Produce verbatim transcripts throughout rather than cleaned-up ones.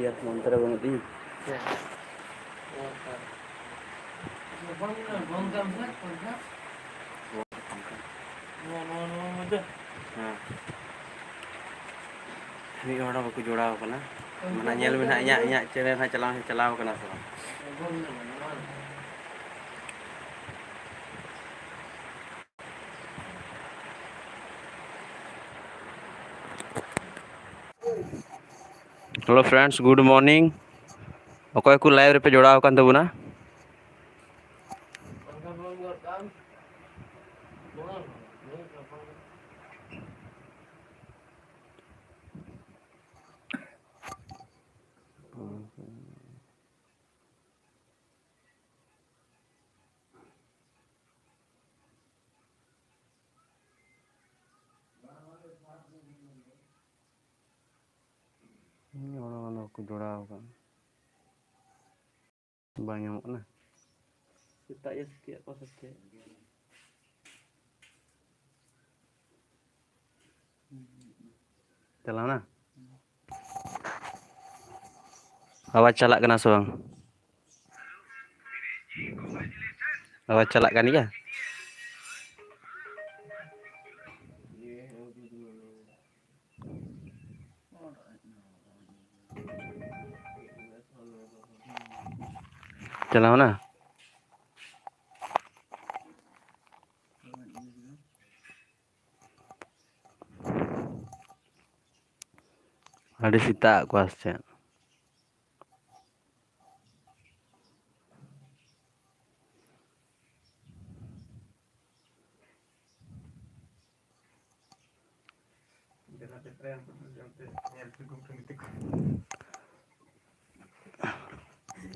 ᱤᱭᱟᱹ ᱚᱱᱛᱮ ᱨᱮ ᱵᱟᱹᱱᱩᱜ ᱛᱤᱧᱟᱹ᱾ ᱦᱮᱸ᱾ ᱢᱤᱫ ᱦᱚᱲ ᱦᱚᱸ ᱵᱟᱠᱚ ᱡᱚᱲᱟᱣ ᱠᱟᱱᱟ᱾ ᱢᱟᱱᱮ ᱧᱮᱞ ᱢᱮ ᱱᱟᱦᱟᱜ, ᱤᱧᱟᱹᱜ, ᱤᱧᱟᱹᱜ ᱪᱮᱱᱮᱞ ᱦᱟᱸᱜ ᱪᱟᱞᱟᱣ, ᱪᱟᱞᱟᱣ ᱠᱟᱱᱟ ᱥᱮ ᱵᱟᱝ? Hello friends, good morning. ᱚᱠᱚᱭ ᱠᱚ live ᱨᱮᱯᱮ ᱡᱚᱲᱟᱣ ᱟᱠᱟᱱ ᱛᱟᱵᱚᱱᱟ? ᱦᱩᱸ, ᱚᱱᱟ ᱚᱱᱟ ᱠᱚ ᱡᱚᱲᱟᱣ ᱟᱠᱟᱱ᱾ ᱵᱟᱝ ᱧᱟᱢᱚᱜ ᱠᱟᱱᱟ᱾ ᱥᱮᱛᱟᱜ ᱭᱟ ᱥᱮᱛᱟᱜ ᱠᱚ ᱥᱮ ᱪᱮᱫ? ᱪᱟᱞᱟᱣᱱᱟ? ᱟᱣᱟᱡᱽ ᱪᱟᱞᱟᱜ ᱠᱟᱱᱟ ᱥᱮ ᱵᱟᱝ? ᱟᱣᱟᱡᱽ ᱪᱟᱞᱟᱜ ᱠᱟᱱ ᱜᱮᱭᱟ? ᱪᱟᱞᱟᱣᱱᱟ? ᱟᱹᱰᱤ ᱥᱮᱛᱟᱜ ᱠᱚ ᱟᱥ ᱪᱮᱫ?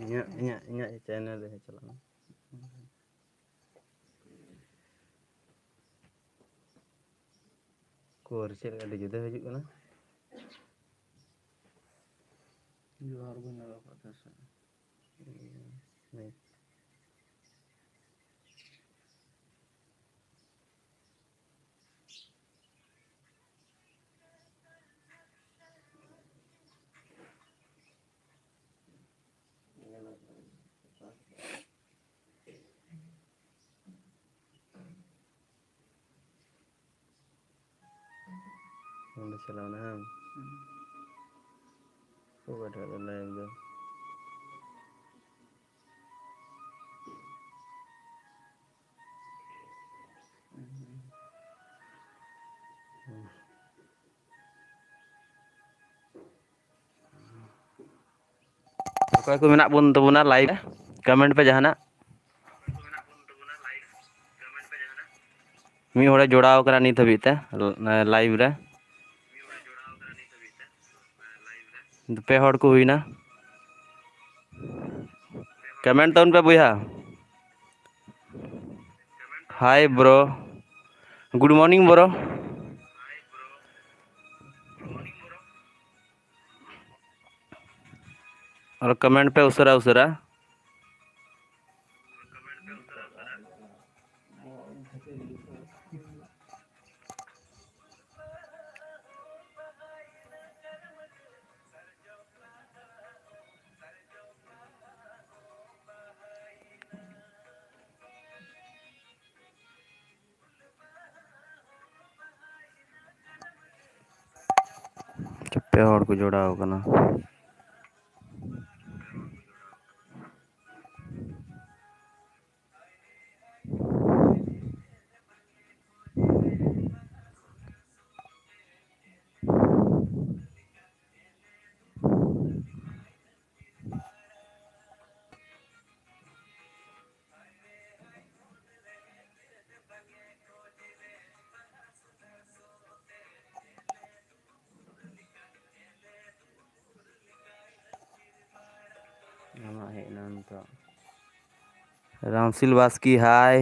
ᱤᱧᱟᱹᱜ, ᱤᱧᱟᱹᱜ, ᱤᱧᱟᱹᱜ ᱪᱮᱱᱮᱞ ᱨᱮ ᱪᱟᱞᱟᱜ ᱢᱮ᱾ ᱩᱠᱩᱨ ᱪᱮᱫ ᱟᱹᱰᱤ ᱡᱩᱫᱟᱹ ᱦᱤᱡᱩᱜ ᱠᱟᱱᱟ᱾ ᱡᱚᱦᱟᱨ ᱵᱚᱱ ᱞᱟᱜᱟᱣ ᱠᱟᱜ ᱛᱟᱦᱮᱸ ᱥᱮ᱾ ᱦᱮᱸ᱾ ᱪᱟᱞᱟᱣᱱᱟ ᱦᱟᱝ? ᱚᱠᱟᱴᱟᱜ ᱫᱚ live ᱫᱚ? ᱚᱠᱚᱭ ᱠᱚ ᱢᱮᱱᱟᱜ ᱵᱚᱱ ᱛᱟᱵᱚᱱᱟ live ᱨᱮ? Comment ᱯᱮ ᱡᱟᱦᱟᱱᱟᱜ᱾ ᱢᱤᱫ ᱦᱚᱲᱮ ᱡᱚᱲᱟᱣ ᱠᱟᱱᱟ ᱱᱤᱛ ᱦᱟᱹᱵᱤᱡ ᱛᱮ live ᱨᱮ᱾ ᱯᱮ ᱦᱚᱲ ᱠᱚ ᱦᱩᱭᱱᱟ᱾ Comment ᱛᱟᱵᱚᱱ ᱯᱮ ᱵᱚᱭᱦᱟ᱾ Hi bro, good morning bro. ᱟᱨ comment ᱯᱮ ᱩᱥᱟᱹᱨᱟ ᱩᱥᱟᱹᱨᱟ᱾ ᱯᱮ ᱦᱚᱲ ᱠᱚ ᱡᱚᱲᱟᱣ ᱠᱟᱱᱟ᱾ ᱟᱢᱟᱜ ᱦᱮᱡ ᱮᱱᱟ ᱱᱤᱛᱚᱜ᱾ ᱨᱟᱢᱥᱤᱞ ᱵᱟᱥᱠᱤ, hi.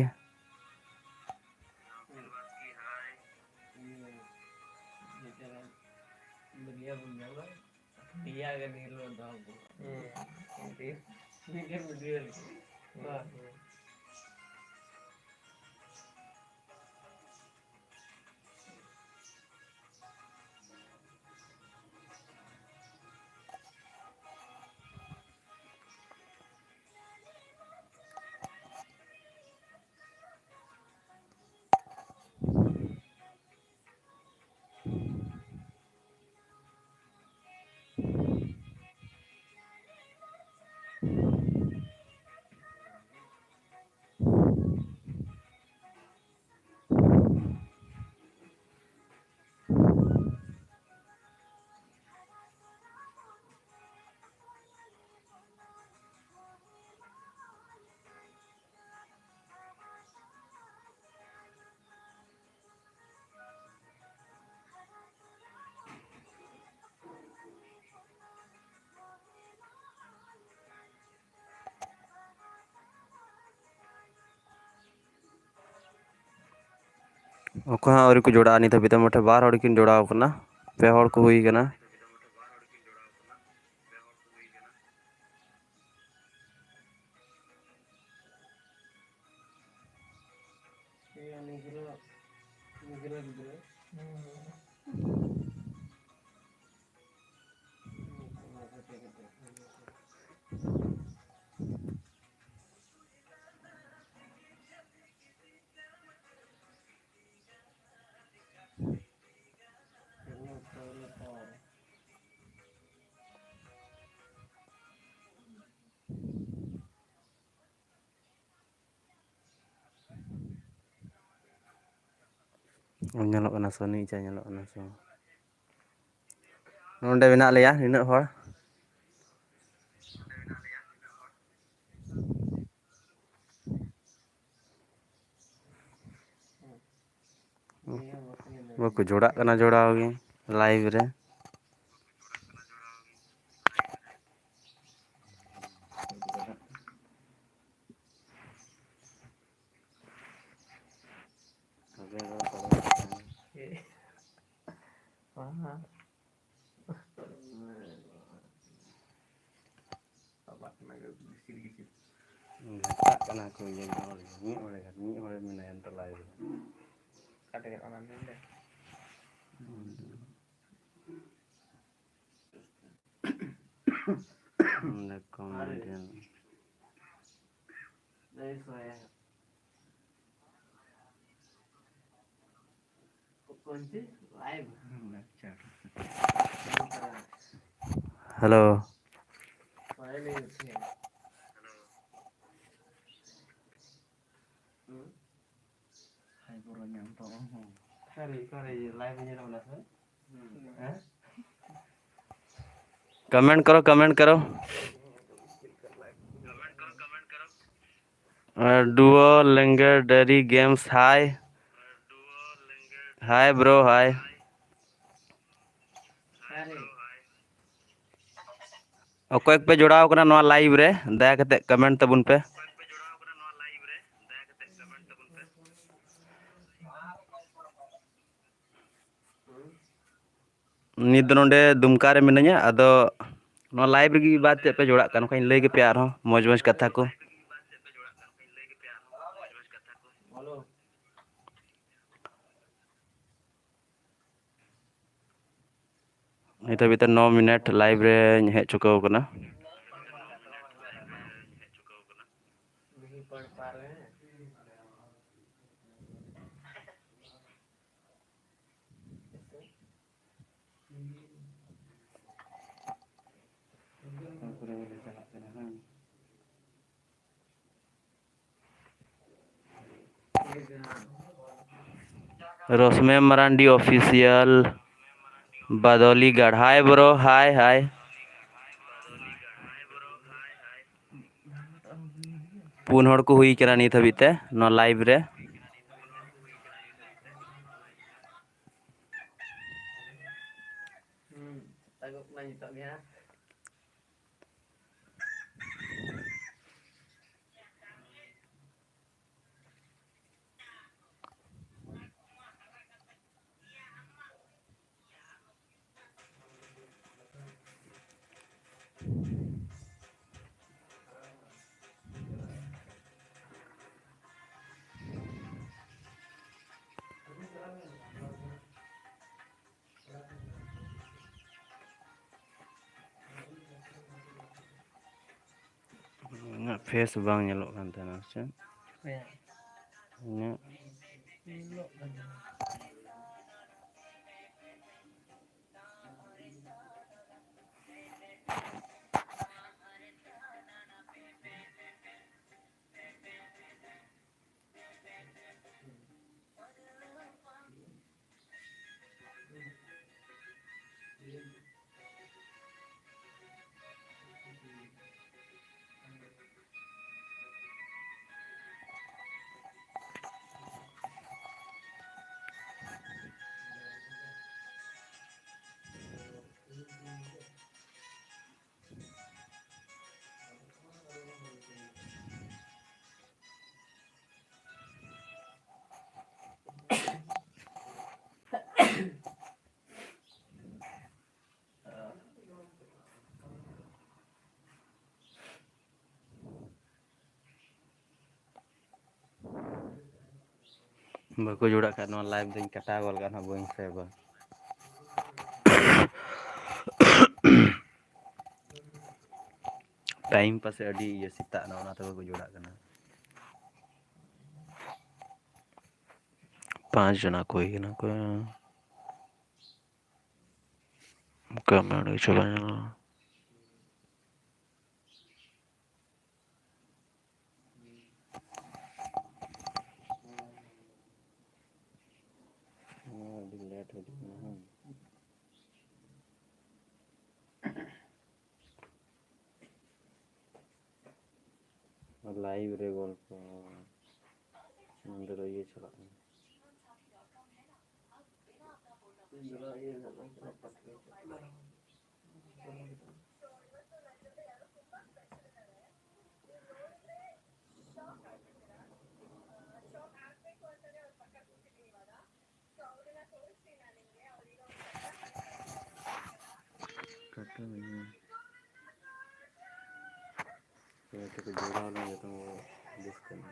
ᱚᱠᱚᱭ ᱦᱚᱸ ᱟᱹᱣᱨᱤ ᱠᱚ ᱡᱚᱲᱟᱜᱼᱟ ᱱᱤᱛ ᱦᱟᱹᱵᱤᱡ ᱛᱮ᱾ ᱢᱚᱴᱷᱮ ᱵᱟᱨ ᱦᱚᱲ ᱠᱤᱱ ᱡᱚᱲᱟᱣ ᱠᱟᱱᱟ, ᱯᱮ ᱦᱚᱲ ᱠᱚ ᱦᱩᱭ ᱠᱟᱱᱟ᱾ ᱧᱮᱞᱚᱜ ᱠᱟᱱᱟ ᱥᱮ ᱵᱟᱝ? ᱱᱤᱪᱮ ᱧᱮᱞᱚᱜ ᱠᱟᱱᱟ ᱥᱮ ᱵᱟᱝ? ᱱᱚᱰᱮ ᱢᱮᱱᱟᱜ ᱞᱮᱭᱟ ᱱᱤᱱᱟᱹᱜ ᱦᱚᱲ᱾ ᱵᱟᱠᱚ ᱡᱚᱲᱟᱜ ᱠᱟᱱᱟ ᱡᱚᱲᱟᱣ ᱜᱮ ᱞᱟᱭᱤᱵᱷ ᱨᱮ᱾ ᱜᱷᱟᱴᱟᱜ ᱠᱟᱱᱟ ᱠᱚ ᱤᱭᱟᱹ ᱦᱚᱲ ᱜᱮ᱾ ᱢᱤᱫ ᱦᱚᱲᱮ ᱜᱷᱟᱴ-, ᱢᱤᱫ ᱦᱚᱲᱮ ᱢᱮᱱᱟᱭᱟ ᱱᱤᱛᱚᱜ ᱞᱟᱭᱤᱵᱷ ᱨᱮ᱾ ᱚᱠᱟᱴᱷᱮᱡ ᱚᱱᱟ ᱱᱚᱰᱮ? ᱚᱸᱰᱮ ᱠᱚᱢᱮᱰᱤᱭᱟᱱ᱾ ᱦᱮᱞᱳ᱾ ᱠᱚᱢᱮᱱᱴ ᱠᱚᱨᱚ, ᱠᱚᱢᱮᱱᱴ ᱠᱚᱨᱚ᱾ ᱰᱩᱣᱚ ᱞᱮᱝᱜᱮᱰᱟᱨᱤ ᱜᱮᱢᱥ, ᱦᱟᱭ᱾ ᱦᱟᱭ ᱵᱨᱳ, ᱦᱟᱭ᱾ ᱚᱠᱚᱭ ᱠᱚᱯᱮ ᱡᱚᱲᱟᱣ ᱠᱟᱱᱟ ᱱᱚᱣᱟ ᱞᱟᱭᱤᱵᱷ ᱨᱮ, ᱫᱟᱭᱟ ᱠᱟᱛᱮ ᱠᱚᱢᱮᱱᱴ ᱛᱟᱵᱚᱱ ᱯᱮ᱾ ᱱᱤᱛ ᱫᱚ ᱱᱚᱰᱮ ᱫᱩᱢᱠᱟ ᱨᱮ ᱢᱤᱱᱟᱹᱧᱟ᱾ ᱟᱫᱚ ᱱᱚᱣᱟ live ᱨᱮᱜᱮ ᱵᱟᱫ ᱪᱮᱫ ᱯᱮ ᱡᱚᱲᱟᱜ ᱠᱟᱱᱟ, ᱚᱱᱠᱟᱧ ᱞᱟᱹᱭ ᱜᱮᱯᱮᱭᱟ ᱟᱨᱦᱚᱸ ᱢᱚᱡᱽ ᱢᱚᱡᱽ ᱠᱟᱛᱷᱟ ᱠᱚ᱾ ᱱᱤᱛ ᱦᱟᱹᱵᱤᱡ ᱛᱮ ᱱᱚ ᱢᱤᱱᱤᱴ live ᱨᱮᱧ ᱦᱮᱡ ᱪᱩᱠᱟᱹᱣ ᱠᱟᱱᱟ᱾ ᱨᱚᱥᱢᱮ ᱢᱟᱨᱟᱱᱰᱤ official, ᱵᱟᱫᱚᱞᱤ ᱜᱟᱲ, hi bro, hi, hi᱾ ᱯᱩᱱ ᱦᱚᱲ ᱠᱚ ᱦᱩᱭ ᱠᱟᱱᱟ ᱱᱤᱛ ᱦᱟᱹᱵᱤᱡ ᱛᱮ ᱱᱚᱣᱟ live ᱨᱮ᱾ ᱦᱩᱸ, ᱥᱮᱛᱟᱜᱚᱜ ᱠᱟᱱᱟ ᱱᱤᱛᱚᱜ ᱜᱮ ᱦᱟᱸᱜ᱾ ᱤᱧᱟᱹᱜ face ᱵᱟᱝ ᱧᱮᱞᱚᱜ ᱠᱟᱱ ᱛᱟᱦᱮᱱᱟ ᱥᱮ? ᱦᱮᱸ᱾ ᱤᱧᱟᱹᱜ ᱧᱮᱞᱚᱜ ᱠᱟᱱ ᱛᱟᱦᱮᱱᱟ᱾ ᱵᱟᱠᱚ ᱡᱚᱲᱟᱜ ᱠᱷᱟᱱ ᱱᱚᱣᱟ live ᱫᱚᱧ ᱠᱟᱴᱟᱣ ᱜᱚᱫ ᱠᱟᱜᱼᱟ ᱱᱟᱦᱟᱜ, ᱵᱟᱹᱧ ᱥᱮᱵᱷᱟ᱾ Time ᱯᱟᱥᱮ ᱟᱹᱰᱤ ᱤᱭᱟᱹ ᱥᱮᱛᱟᱜ ᱮᱱᱟ, ᱚᱱᱟ ᱛᱮ ᱵᱟᱠᱚ ᱡᱚᱲᱟᱜ ᱠᱟᱱᱟ᱾ ᱯᱟᱸᱪ ᱡᱚᱱᱟ ᱠᱚ ᱦᱩᱭ ᱠᱟᱱᱟ ᱠᱚ᱾ ᱠᱟᱹᱢᱤ ᱟᱹᱰᱤ ᱠᱤᱪᱷᱩ ᱵᱟᱝ ᱧᱟᱢᱚᱜᱼᱟ᱾ ᱟᱹᱰᱤ late ᱦᱤᱡᱩᱜ ᱠᱟᱱᱟ, ᱦᱮᱸ᱾ Live ᱨᱮ ᱜᱚᱞᱯᱚ᱾ ᱱᱚᱸᱰᱮ ᱫᱚ ᱤᱭᱟᱹ ᱪᱟᱞᱟᱜ ᱠᱟᱱᱟ᱾ ᱠᱟᱴᱟᱣ ᱢᱮ᱾ ᱡᱚᱛᱚ ᱠᱚ ᱡᱚᱲᱟᱣ ᱞᱮᱱ, ᱡᱚᱛᱚ ᱠᱚ disconnect᱾